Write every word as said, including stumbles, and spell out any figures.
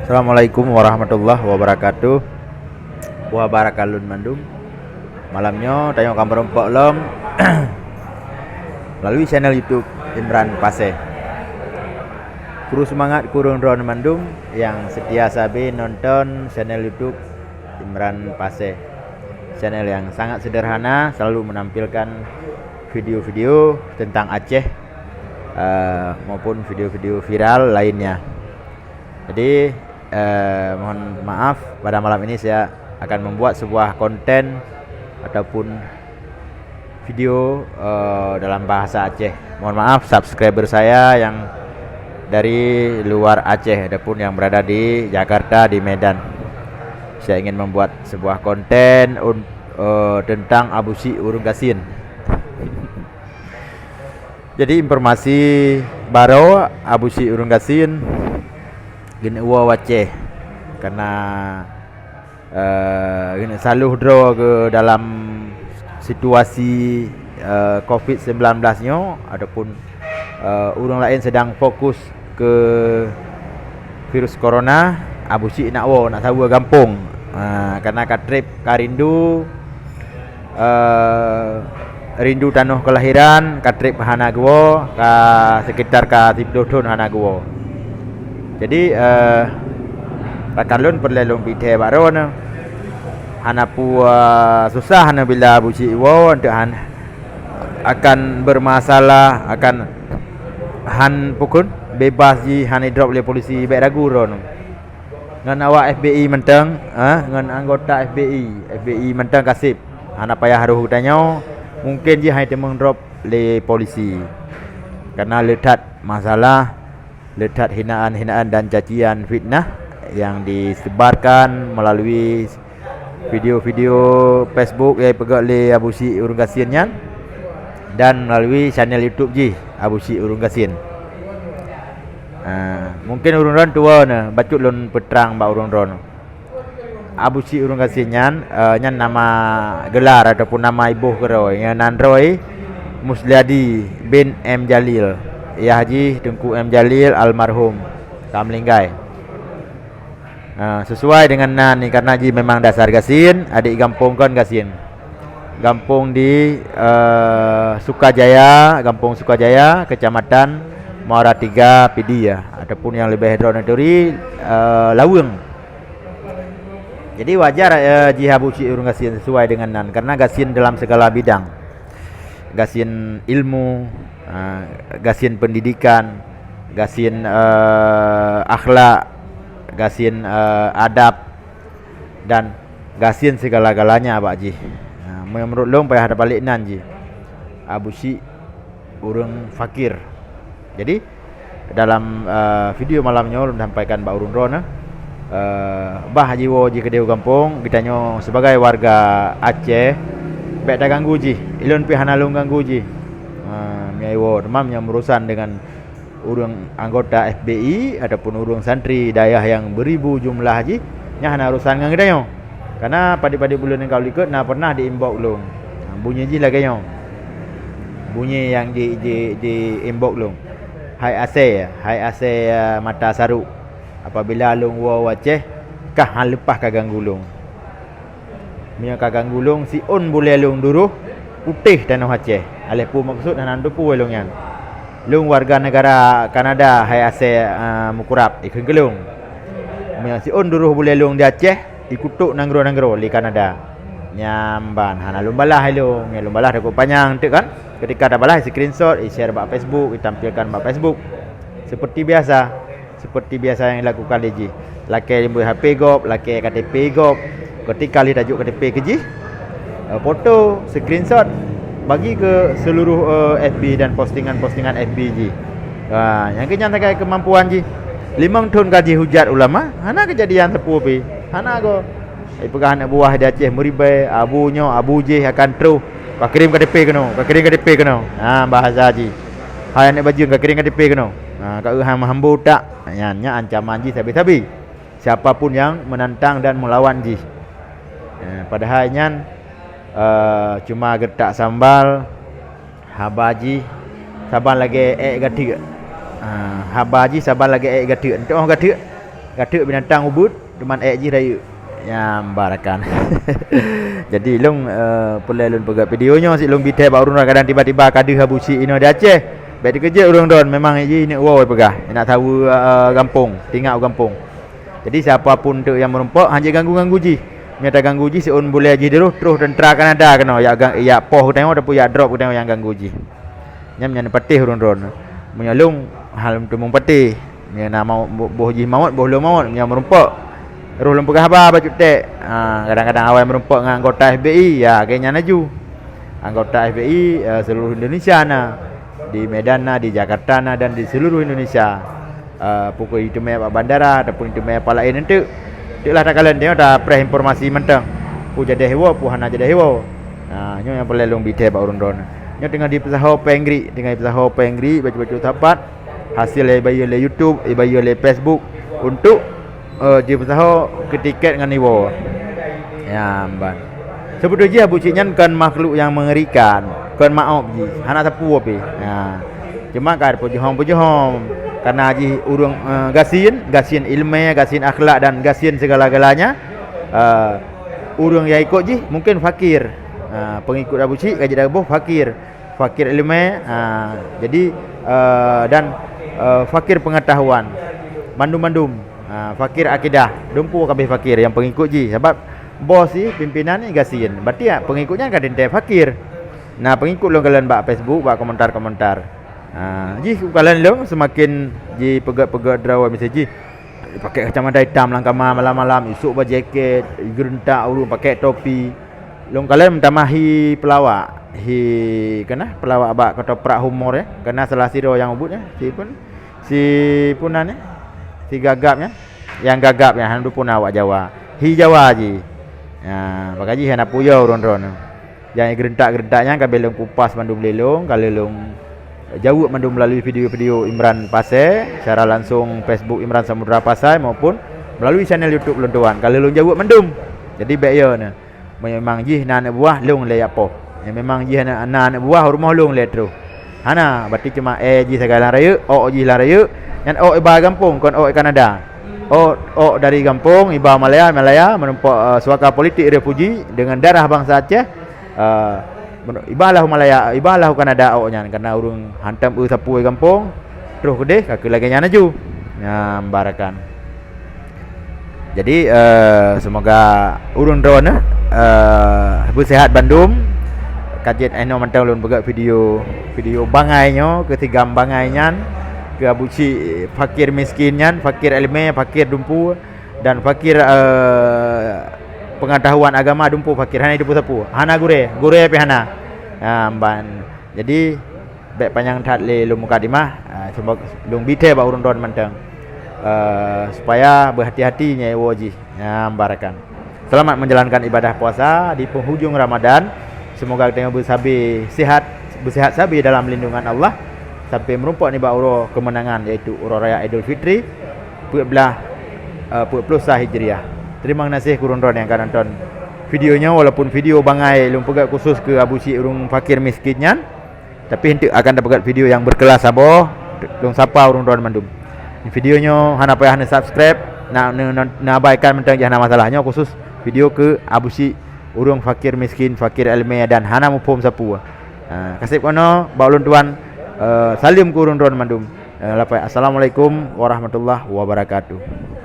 Assalamualaikum warahmatullahi wabarakatuh. Wabarakatuh mandum. Malam nyoe tanyoe akan meurumpok lom melalui channel YouTube Imran Pasé. Kru seumangat keu ureuëng droeneuh mandum nyang seutia sabe nonton channel YouTube Imran Pasé. Channel yang sangat sederhana, selalu menampilkan video-video tentang Aceh, eh, maupun video-video viral lainnya. Jadi, eh, mohon maaf, pada malam ini saya akan membuat sebuah konten ataupun video, eh, dalam bahasa Aceh. Mohon maaf, subscriber saya yang dari luar Aceh ataupun yang berada di Jakarta, di Medan. Saya ingin membuat sebuah konten un-, eh, tentang Abusyik Ureuëng Gasien. Jadi, informasi baroe, Abusyik Ureuëng Gasien geuneuk woe u Aceh karena, eh, geuneuk saloh droe keu dalam situasi, eh, covid sembilan belas nyoe ataupun, eh, ureuëng laén sedang fokus keu virus corona, Abusyik nak woe, nak saweue gampông. Ha, karena ka treb, ka rindu, eh, rindu tanoh kelahiran, ka treb hana geuwoe, ka sekitar ka siplôh thon hana geuwoe. Jadi, eh, rakan lôn peureulée lôn pike bak droeneuh. Hana peue, eh, susah neubila Abusyik woe, untuk han-, akan bermasalah, akan han pukon bebas jih, han idrop lé polisi, bék ragu droeneuh. Ngon awak F B I mantong, ha, ngon anggota F B I, F B I mantong ka sép. Hana payah roh geutanyoe, mungken jih han teumeung drop lé polisi. Karena le that masalah, le that hinaan-hinaan dan cacian fitnah yang disebarkan melalui video-video Facebook yang dipeugét lé Abusyik Ureuëng Gasien nyan dan melalui channel YouTube jih Abusyik Ureuëng Gasien. Ah, mungken ureuëng droeneuh tuwoe neuh, bacut lôn peutrang bak ureuëng droeneuh. Abusyik Ureuëng Gasien nyan, eh, nyan nama gelar ataupun nama iboh keudroe, nyang nan droe Musliadi bin M Jalil. Yah jih Teungku M Jalil almarhum, ka meuninggai. Ah, sesuai dengan nan ni, karena jih memang dasar Gasien, adik gampông kon Gasien. Gampông di, eh, Sukajaya, Gampông Sukajaya, Kecamatan Muara Tiga, Pidie, ya, ataupun yang lebih droeneuh turi, eh, Laweueng. Jadi wajar, eh, jih Abusyik Ureuëng Gasien sesuai dengan nan, karena Gasien dalam segala bidang. Gasien ilmu, eh, Gasien pendidikan, Gasien, eh, akhlak, Gasien, eh, adab, dan Gasien segala-galanya bak jih. Ha, menurut lôn payah tabalek nan jih. Abusyik ureuëng fakir. Jadi, dalam, eh, video malam nyoe lôn sampaikan bak ureuëng droeneuh, eh, bah jiwoe jih keudeh u gampông, geutanyoe sebagai warga Aceh, bék taganggu jih. Ilôn pih hana lôn ganggu jih. Ha, meunyoe iwoe, teuma meunyoe meurusan dengan ureuëng anggota F B I ataupun ureuëng santri dayah nyang beuribu jumlah jih, nyan hana urusan ngon geutanyoe. Karena padub-padub buleuen nyang ka likot na pernah di-inbox lôn. Bunyi jih lagée nyoe. Bunyi nyang di, di, di-inbox lôn. "Hai asée, hai asée, eh, mata sarok, apabila lôn woe u Aceh, kah han leupah ka ganggu lôn." Meunyoe ka ganggu lôn, siôn bulée lôn duroh putéh tanoh Aceh. Aléh peue meukeusut hana teupeue lôn nyan. Lôn warga negara Kanada, hai asée, a, meukurab, ikheun keu lôn. Meunyoe siôn duroh bulée lôn di Aceh, ikutok nanggroe-nanggroe lé Kanada. Nyan ban hana lôn balaih lôn, nyan lôn balaih takot panyang teuk kan. Ketika tabalaih, i-screenshot, i-share bak Facebook, itampilkan bak Facebook. Seperti biasa. Seperti biasa nyang dilakukan lé jih. Lakée beuh H P gob, lakée K T P gob. Ketika lheueh tajok K T P keu jih, eh, foto, screenshot, bagi keu seluruh, eh, F B dan postingan-postingan F B jih. Ha, nyang keu nyan sagai keumampuan jih. Limong thon ka jihujat ulama, hana keujadian sapeue pih. Hana goe. Ipeugah aneuk buah di Aceh meuribée, abu nyoe, abu jéh akan troh. Ka kirém K T P keunoe, ka kirém K T P keunoe. Ha, bahasa jih. Hai aneuk bajeueng, ka kirém K T P keunoe. Ha, ka eu ham-, hambo tak. Nyan, nyan ancaman jih sabe-sabe. Siapa pun yang menantang dan melawan jih. Eh, padahai nyan, eh, cuma geutak sambal, haba jih saban lagée ék gateuk. Ah, haba jih saban lagée ék gateuk. Enteuh gateuk. Ka teuk binatang ubit, teuma ék jih rayeuk. Nyam barakan. Jadi lôn, eh, peureulée lôn peugah video nyoe sit lôn bi thée bak ureuëng kadang tiba-tiba ka deuh Abu Syik inoe di Aceh. Bék teukeujeuet ureuëng droen, memang ék jih neuk woe peugah. Neuk saweue, eh, gampông, tinggai u gampông. Jadi siapa pun teuk nyang meurumpok, hana ganggu-ganggu jih. Meunyoe taganggu jih siôn bulée jih di roh, troh teuntra Kanada keunoe, jak gang-, jak poh geutanyoe ataupun jak drop geutanyoe nyang ganggu jih. Nyan, nyan patéh ureuëng droen. Meunyoe lôn, hal teumong patéh. Meunyoe na mawöt, boh, boh jih mawöt, boh lôn mawöt, meunyoe meurumpok. Roh lôn peugah haba bacut ték. Ha, kadang-kadang awai meurumpok ngon anggota F B I, ya, lagée nyan laju. Anggota F B I, eh, seluruh Indonesia na. Di Medan na, di Jakarta na, dan di seluruh Indonesia. Eh, pukon iteumé bak bandara ataupun iteumé apa laén enteuk. Teuklah takalon, teungoh tapreh informasi mantong. Peue jadeh iwoe, peue hana jadeh iwoe. Ha, nyoe nyang peureulée lôn bi thée bak ureuëng droen. Nyoe teungoh jipeusaho péng grik, teungoh jipeusaho péng grik, bacut-bacut sapat. Hasil ibayeue lé YouTube, ibayeue lé Facebook untuk, eh, jipeusaho keu tiket ngon iwoe. Ya, ban. Seubeutôi jih Abu Syik nyan kon makhluk nyang meungerikan, kon maob jih, hana sapeue pih. Ya. Cuma ka peujuhong-peujuhong, karena jih ureuëng, eh, gasien, gasien ileumé, gasien akhlak dan gasien segala-galanya. Eh, ureuëng nyang ikot jih mungkin fakir. Eh, peungikot Abu Syik ka jeuet boh fakir. Fakir ileumé, ha, jadi, eh, dan, eh, fakir pengetahuan. Mandum-mandum, ha, fakir akidah. Dumpeue kabeh fakir nyang peungikot jih. Sabab bos jih, pimpinan jih gasien. Berarti, ya, peungikot nyan ka teuntée fakir. Nah, peungikot lôn kalon bak Facebook, bak komentar-komentar. Ha, jih kalon lôn seumaken jipeugét-peugét droe miseue jih. Pakai kacamata hitam lam kama malam-malam, isuk ba jaket, geureuntak ureuëng pakai topi. Lôn kalon meutamah hi peulawak, hi keunah peulawak bak keutoprak humor ya, keunah salah sidroe nyang ubit ya, si pun, si pun nan ya, si gagap ya, nyang gagap ya, hana dupuna awak Jawa, hi Jawa jih. Ya, bak jih hana puyoe ureuëng droen. Nyang geureuntak-geureuntak nyan ka lheueh lôn kupas mandum lé lôn, ka lheueh lôn jaweueb mandum melalui video-video Imran Pasé, secara langsung Facebook Imran Samudra Pasai maupun melalui channel YouTube lôn tuan, ka lheueh lôn jaweueb mandum. Jadi bék yo na. Memang jih na aneuk buah lôn lé jak poh. Nyang memang jih na, na aneuk buah rumoh lôn lé troh. Hana, berarti cuma éh jih sagai lam rayeuk, ôk jih lam rayeuk, nyan ôk iba gampông kon ôk Kanada. Ôk, ôk dari gampông iba Malaya, Malaya menumpok, eh, suaka politik refuji dengan darah bangsa Aceh. Eh, ibalah u Malaya, ibalah u Kanada ôk nyan, karena ureuëng hantom eu sapeue gampông, troh keudeh ka keu lagée nyan laju. Nyam barakan. Jadi, eh, semoga ureuëng droeneuh, eh, beusehat bandum. Ka jeuet inoe mantong lôn peugét video, video bangai nyoe, keu sigam bangai nyan, keu Abu Syik fakir miskin nyan, fakir ileumé, fakir dumpeue. Dan fakir, eh, pengetahuan agama dumpeue fakir, hana dumpeue sapeue, hana gurée, gurée pih hana. Ha, ban. Jadi bék panyang that lé lôn mukadimah, ha, semoga lôn bi thée bak ureuëng droen mantong, eh, supaya beuhati-hati nyang iwoe jih. Ha, barakan. Selamat menjalankan ibadah puasa di penghujung Ramadan. Semoga kita beusabe sehat, beusehat sabe dalam lindungan Allah sampai meurumpok nibak uroe kemenangan, yaitu uroe raya Idul Fitri. Peuet blaih, eh, peuet puluh sa Hijriah. Terima kasih keu ureuëng droen nyang ka nonton video nyoe, walaupun video bangai lôn peugét khusus keu Abu Syik ureuëng fakir miskin nyan, tapi enteuk akan dapeugét video nyang berkelas saboh. Lôn sapa ureuëng droen mandum. Video nyoe hana payah neusubscribe, na, na, na, naabaikan mantong jih hana masalah. Nyoe khusus video keu Abu Syik ureuëng fakir miskin, fakir ileumé dan hana muphom sapeue. Ha, kaseb keunoe bak ulôn tuan, eh, saleuem keu ureuëng droen mandum. Eh, lapai, Assalamualaikum warahmatullahi wabarakatuh.